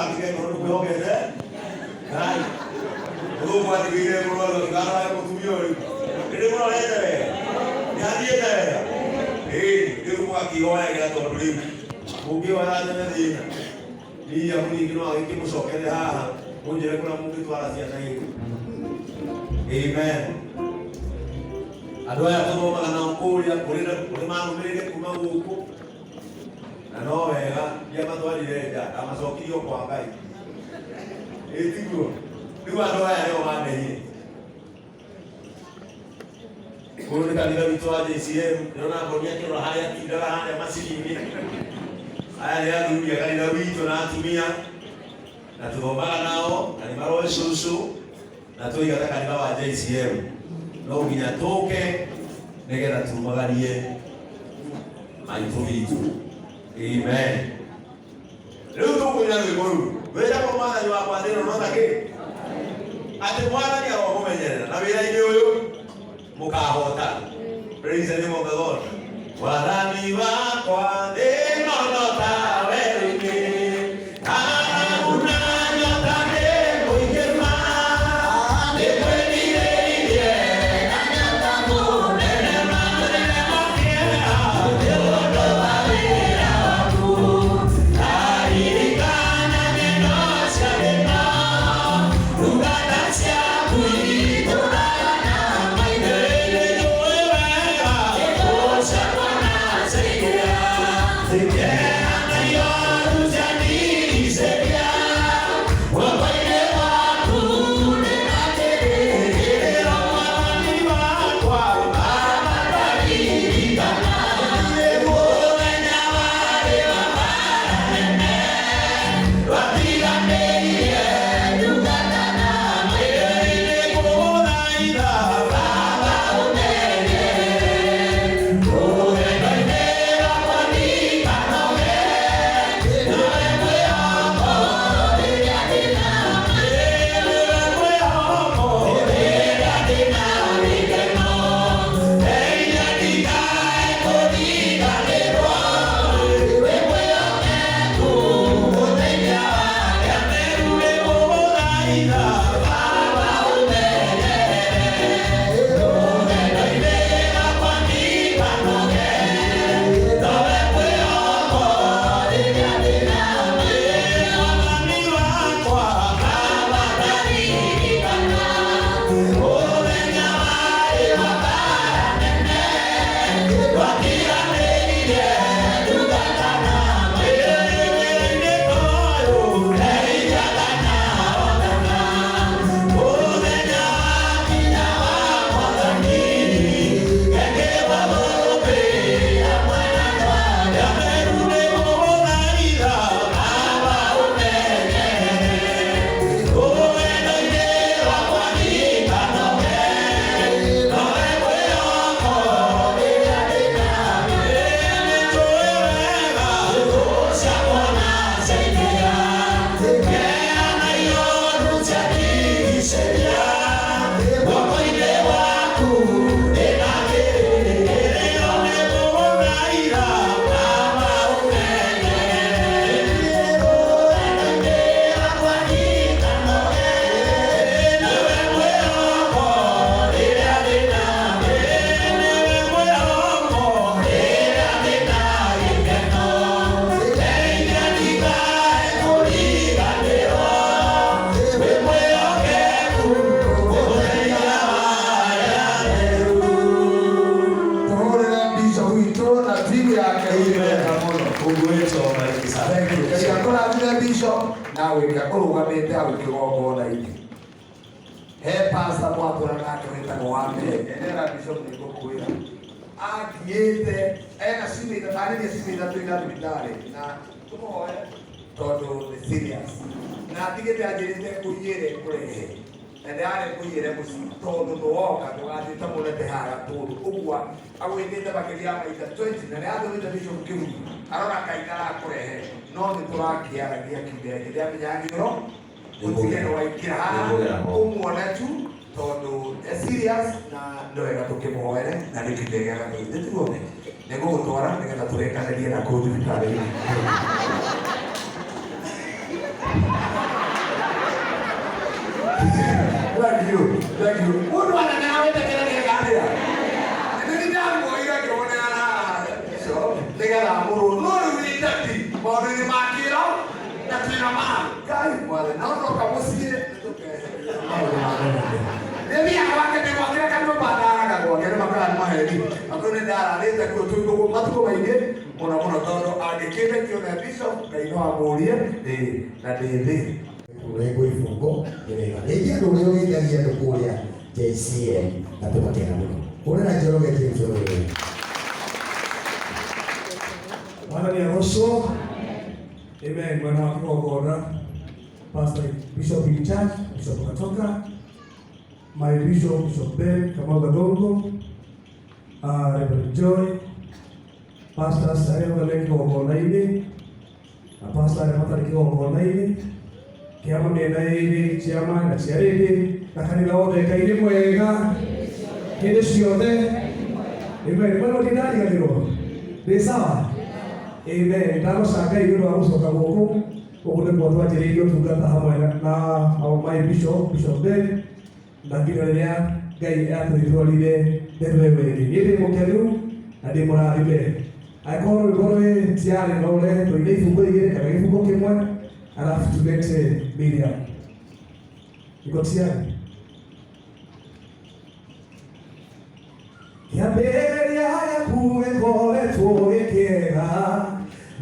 Ũgakĩgĩa ngoro nĩ kwĩhokete Ngai. Mũthũngũ atigĩire mũrwaru akiuga mũtumia ũyũ nĩ mũrorete wega, nĩ athiĩte wega. Ĩĩ, rĩu mũgakĩhoyagĩra tondũ rĩu mũngĩhoya tene thĩna William ningĩ no agĩkĩmũcokerere haha mũnjĩre kũrĩa mũngĩtwara ciana ici. Amen. Andũ aya tũthomaga nao kũrĩa kũrĩ na kũrĩ marũmĩrĩire kuma gũkũ na no wega ndiamatwarire nja ndamacokirie o kwa Ngai. Ĩ tiguo? Rĩu andũ aya nĩo mandehire. Ũyũ nĩ kanitha witũ wa JCM, ndĩrona Ngoni akĩrora harĩa atindaga harĩa macini-inĩ. Aya nĩ athuri a kanitha witũ na atumia, na tũthomaga nao, na nĩ maroĩ cũcũ, na tũigata kanitha wa JCM. No nginya tũke nĩgetha tumagarie maitũ witũ. Amen. Rĩu tũkũina rwĩmbo rũu rwĩtagwo Mwathani wakwa thĩ ĩno no ta kĩ atĩ Mwathani aromũmenyerera na wĩra-inĩ ũyũ mũkahota. Praise the name of the Lord. Mwathani wakwa thĩ ĩno no ta werũ-inĩ ng'aragu na nyota nĩ mũingĩ ma nĩngwĩrirĩirie na nyota mũnene ma nĩrĩmo kĩeha nĩ ũndũ wa wĩra waku. Ndaririkana ng'endo cia thĩna, ndungata ciaku itũũraga na maitho. Nĩnjũĩ wega thũ ciakwa na ciaingĩha, kĩeha na ihooru ciandigicĩria. Guoko-inĩ gwaku ndĩna kĩĩrĩgĩrĩro, Mwathani wakwa, Baba ndaririkana mũthenya warĩ wa mbaara nene, watiganĩirie ndungata na maitho. Nĩngũgũthaitha, Baba ũmenyerere, rũgendo-inĩ rwakwa ndikanoge, nĩwe mwĩhoko rĩrĩa ndĩna nĩwe mwĩhoko rĩrĩa ndĩna gĩkeno, ndeithia ndikae kũriganĩrwo, wĩ mwĩhokeku mũteithia wa arĩa meru. Nĩngũgũthaitha, Baba ũmenyerere, rũgendo-inĩ rwakwa ndikanoge, nowe mwĩhoko rĩrĩa ndĩna Mwathani wakwa, Baba ndaririkana mũthenya warĩ wa mbaara nene, watiganĩirie ndungata na maitho. Wĩra-inĩ ũyũ ndeithaga na hotana, mũthenya wakinya wa Mwathani, ngekĩrwo thũmbĩ hamwe na andũ arĩa atheru. Nĩngũgũthaitha, Baba ũmenyerere, rũgendo-inĩ rwakwa ndikanoge, nowe mwĩhoko rĩrĩa ndĩna nĩnjũĩ wega thũ ciakwa na ciaingĩha, kĩeha na ihooru ciandigicĩria, guoko-inĩ gwaku ndĩna kĩĩrĩgĩrĩro. Nĩngũgũthaitha, Baba ũmenyerere, rũgendo-inĩ rwakwa ndikanoge, nĩwe mwĩhoko rĩrĩa ndĩna nĩwe mwĩhoko rĩrĩa ndĩna gĩkeno, ndeithia ndikae kũriganĩrwo, wĩ mwĩhokeku mũteithia wa arĩa atheru. Tũhũrĩre bishop witũ na timu yake wega mũno. Mungu wetu awabariki sana. Thank you. Ngai akũrathime bishop na wĩke ũrũgamĩte hau kĩgongona-inĩ. He pastor mwatũra nake wĩtagwo wa mbere. Endera bishop nĩ ngũkwĩra. Athiĩte ena ciumia ithatũ, arĩria ciumia ithatũ ina thibitarĩ na tũmũhoe tondũ nĩ serious. Na atigĩte anjĩrĩte ngũiyĩre ngũrehe. Na ndĩrarĩ ngũiyĩre mũciĩ tondũ nĩwoka ndũgathiĩ ta mũnete haha gatũndũ. Ũguo agwĩtĩte makĩria ya maita 20 na nĩatũmĩte bishop kĩhumo arora kaina arakũrehe no nĩ tũrakĩaragia kiumia gĩkĩ ndĩramenya ngĩro ũtige nĩ waingĩra haha ũmuone tu tondũ e serious na nĩ wega tũkĩmũhoere na nĩ kiumia gĩa gatatũ nĩtiguo nĩngũgũtwara nĩgetha tũrĩkanĩrie na kũu thibitarĩ-inĩ. Thank you. Mũndũ anene wetĩkĩra nĩeganĩra. Nĩ ndamuoire ngĩmuneana haha bishop nĩgetha amũrwo no rĩu nĩ ndati maũndũ-inĩ ma kĩro na twĩna ma Ngai mwathani no toka mũciĩ nĩtũkeheria maũndũ ma mũndũ. Nĩthiaga gwake ndĩ gwake kanyũmba ndaraga gwake nĩ makara nĩ maheni akorwo nĩ ndararĩte kuo tũigũgũ matukũ maingĩ mũno mũno tondũ angĩkĩndekio na bishop Ngai no amũrie ĩ na ndĩ thĩ. Kũrengwo ibungo nĩ wega rĩngĩ andũ ũrĩa ũgeithagia andũ kũrĩa JCM na tũgakena mũno. Hũrĩra Njoroge James ũrĩa. Mwathani agocwo. Amen. Mwana wa kigongona, Pastor Bishop in charge, Bishop Katoka, my Bishop, Bishop Ben Kamau Gagongo, Reverend Joy, pastors arĩa othe me kĩgongona-inĩ na pastor arĩa matarĩ kĩgongona-inĩ, kĩama mĩena ĩrĩ, chairman na chairlady na kanitha wothe, Ngai nĩ mwega hĩndĩ ciothe. Amen. Mwana ndinariganĩrwo ndĩ sawa. Amen. Ndagoca Ngai nĩ ũndũ wa gũcoka gũkũ. Gũkũ nĩkuo twanjĩrĩirie ũtungata hamwe na my bishop, Bishop Ben, na nginya rĩrĩa Ngai atwĩtwarire ndeto ĩyo ĩngĩ. Niĩ ndĩ mũkenu na ndĩ mũrathime. Angĩkorwo rwĩmbo rwĩ tiarĩ no ũrehe tũine ibungo igĩrĩ kana gĩbungo kĩmwe alafu tulete Miriam. Iko tayari? Kĩambĩrĩria gĩaku gĩkoretwo gĩkĩega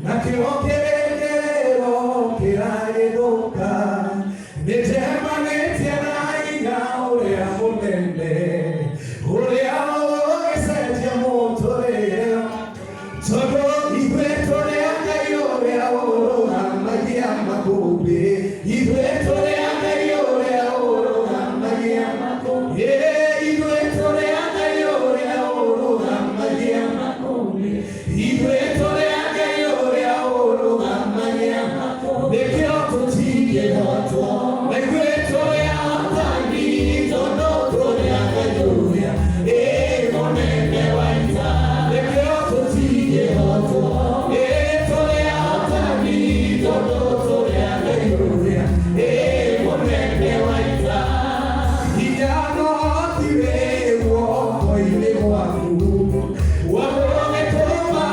nakĩo kĩrĩkĩrĩro kĩragĩthũka nĩnjemanĩtie na hinya ũrĩa mũnene ũrĩa ũgĩcenjia mũtũrĩre tondũ ithuĩ tũrĩ a Ngai ũrĩa ũrũgamagia makũmbĩ ithuĩ tũrĩ a Ngai ũrĩa ũrũgamagia makũmbĩ ithuĩ tũrĩ a Ngai ũrĩa ũrũgamagia makũmbĩ ithuĩ tũrĩ a Ngai ũrĩa ũrũgamagia makũmbĩ nĩkĩo tũtingĩhotwo na ithuĩ tũrĩ ahotani tondũ tũrĩ a Ngai ũrĩa ĩ mũnene wa ita nĩkĩo tũtingĩhotwo ĩ tũrĩ ahotani tondũ tũrĩ a Ngai ũrĩa ĩ mũnene wa ita hinya no ti wĩ guoko-inĩ gwaku wagũgĩtũma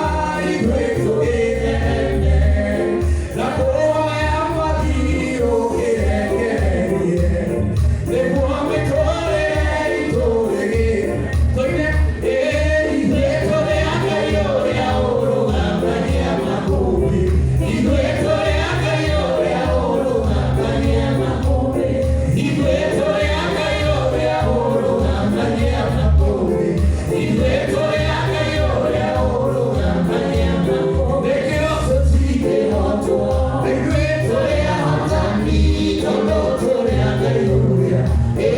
ithuĩ tũgĩthereme na kũoya mwathi ũkĩrekererie nĩguo mĩtũrĩre itũ ĩgĩe tũine ĩ ithuĩ tũrĩ a Ngai ũrĩa ũrũgamagia makũmbĩ ithuĩ tũrĩ a Ngai ũrĩa ũrũgamagia makũmbĩ ithuĩ tũrĩ a Ngai ũrĩa ũrũgamagia makũmbĩ ithuĩ tũrĩ a Ngai ũrĩa ũrũgamagia makũmbĩ nĩkĩo tũtingĩhotwo ithuĩ tũrĩ ahotani tondũ tũrĩ a Ngai ũrĩa ĩ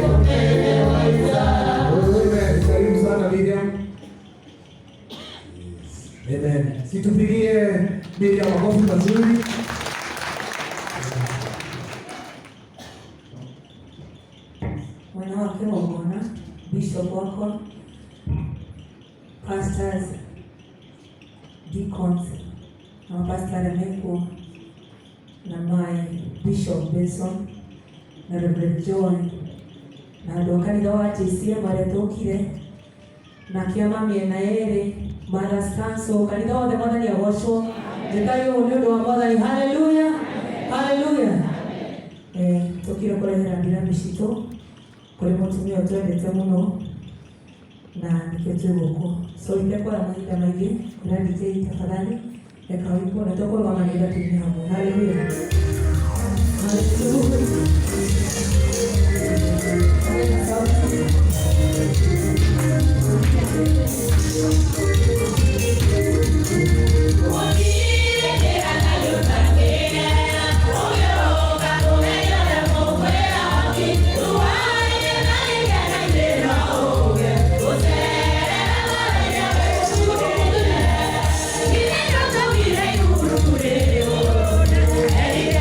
mũnene wa ita. Amen. Karibu sana Miriam. Amen. Situpigie Miriam makofi mazuri. Mwena wa kĩgongona, bishop wakwa, pastors, deacons na mapasta arĩa mekuo na my Bishop Benson na Reverend Joy na andũ a kanitha wa JCM arĩa tũkire na kĩama mĩena ĩrĩ Mothers Council kanitha wothe mwathani agocwo njĩtai ũũ nĩ ũndũ wa mwathani haleluya haleluya. Tũkire kũrehera ndiramu citũ kũrĩ mũtumia ũyũ twendete mũno na nĩkĩo twĩ gũkũ so itekwara mahinda maingĩ kũrĩa DJ tafadhali reka wĩkwo na tũkũrũgama nĩgetha tuine hamwe haleluya haleluya. Thank you.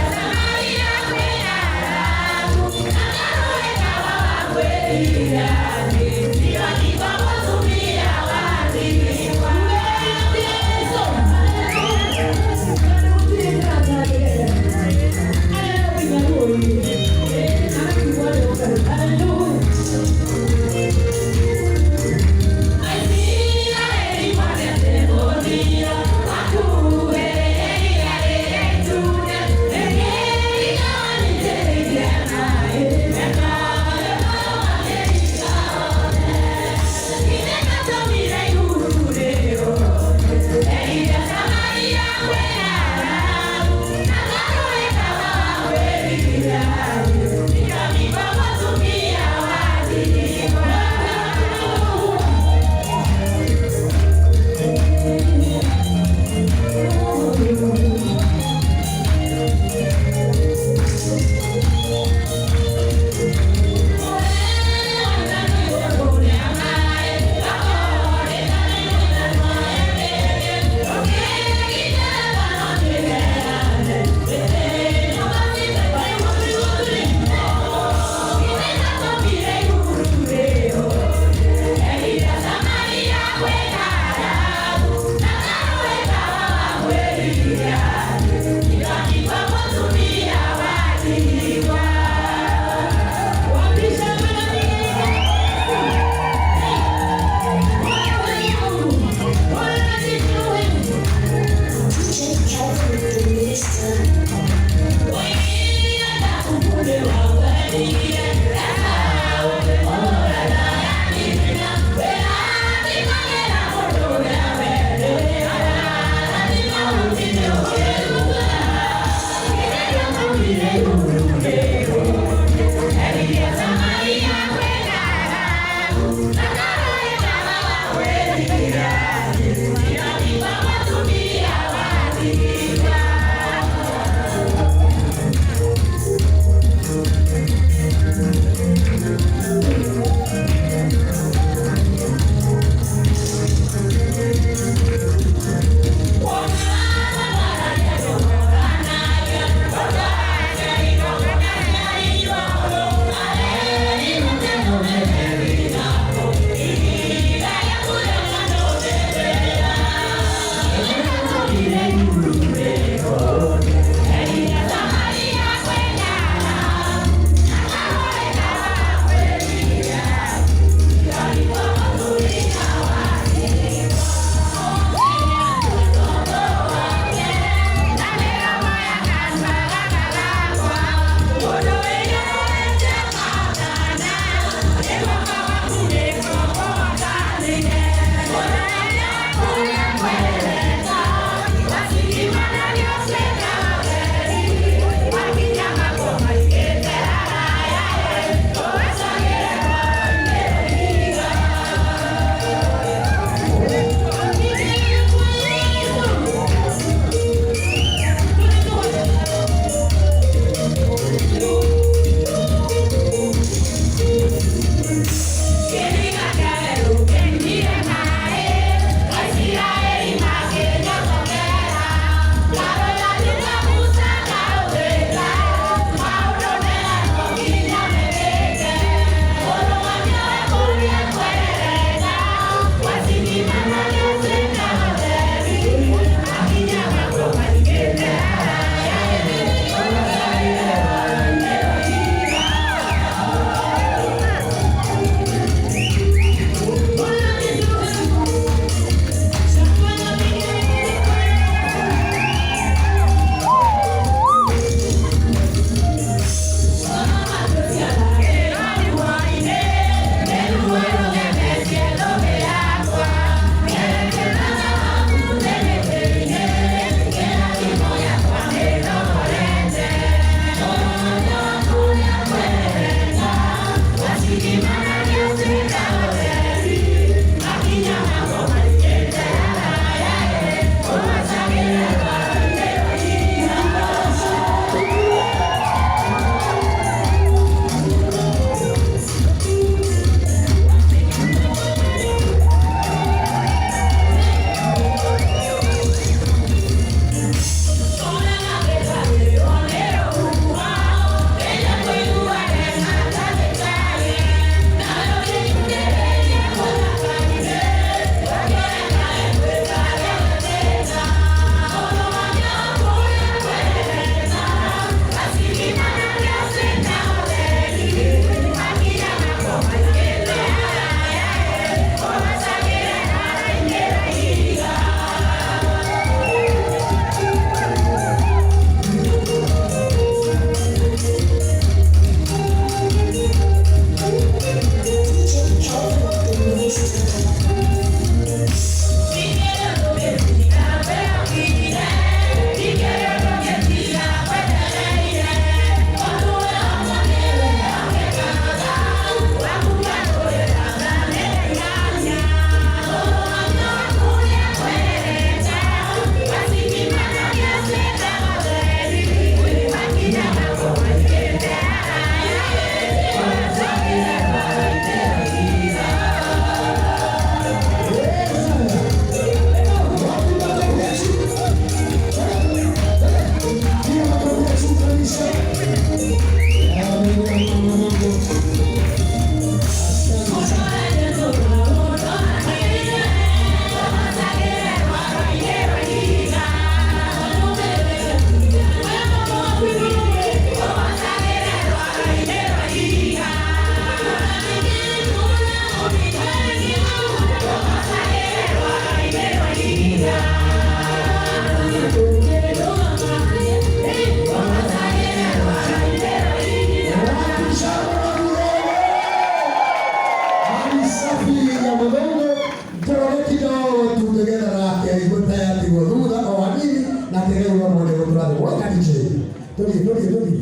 Tũthiĩ, tũthiĩ, tũthiĩ.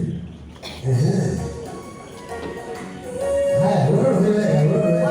Ehe. Haya, rũrũ nĩ wega, rũrũ nĩ wega.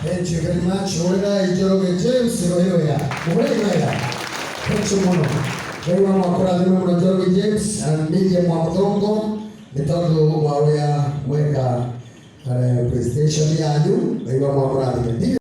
Thank you very much. Ũrĩra Njoroge James Rohĩroya. Mũhũrĩre. Thank you mũno. Ngai wa mwakũrathime mũno Njoroge James na Miriam wa Mũthongo nĩ tondũ wa ũrĩa mweka presentation yanyu. Ngai wa mwakũrathime.